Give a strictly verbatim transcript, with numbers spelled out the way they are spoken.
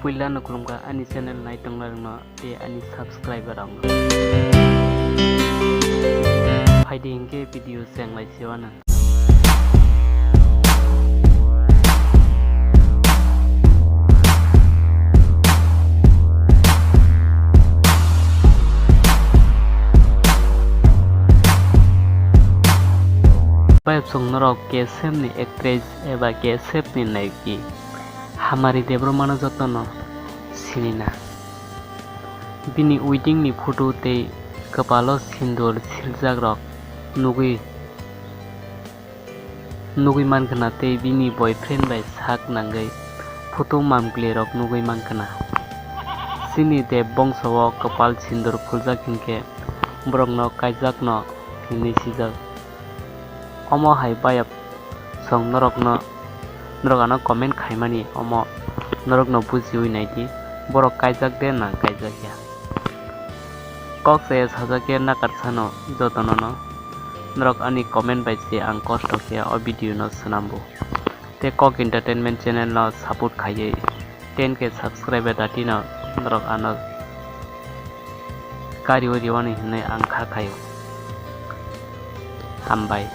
Puila no khulumkha ani channel naitongnai rokno tei ani subscriber rokno. Phaidi hinkhe video chenglai siwano. Bayapsong norok K S F ni actress eba K S F ni nayiki Hamari Debbarma no jotono sinina. Bini wedding ni photo tei kwpalo sindur siljak rok nugwi, nugwi mankha na tei bini boyfriend bai sak nangwi photo mamkli rok nugwi mankha na. Chini Deb bongso o kwpal sindur phuljak hinkhe borok no kaijak no hinwi sijak. Omo hai bayap song norokno, norok ano comment khaimani omo norokno bujiwi naidi, borok kaijak de na kaijak ya. Kok se sajak ya nakar sano jotono no, norok ani comment bai se ang kosto khe o video no swnambo. Tei Kok Entertainment channel no support khaiwi ten K subscriber dati no norok ano kariwi riwani hinwi ang kha khaio. Hambai.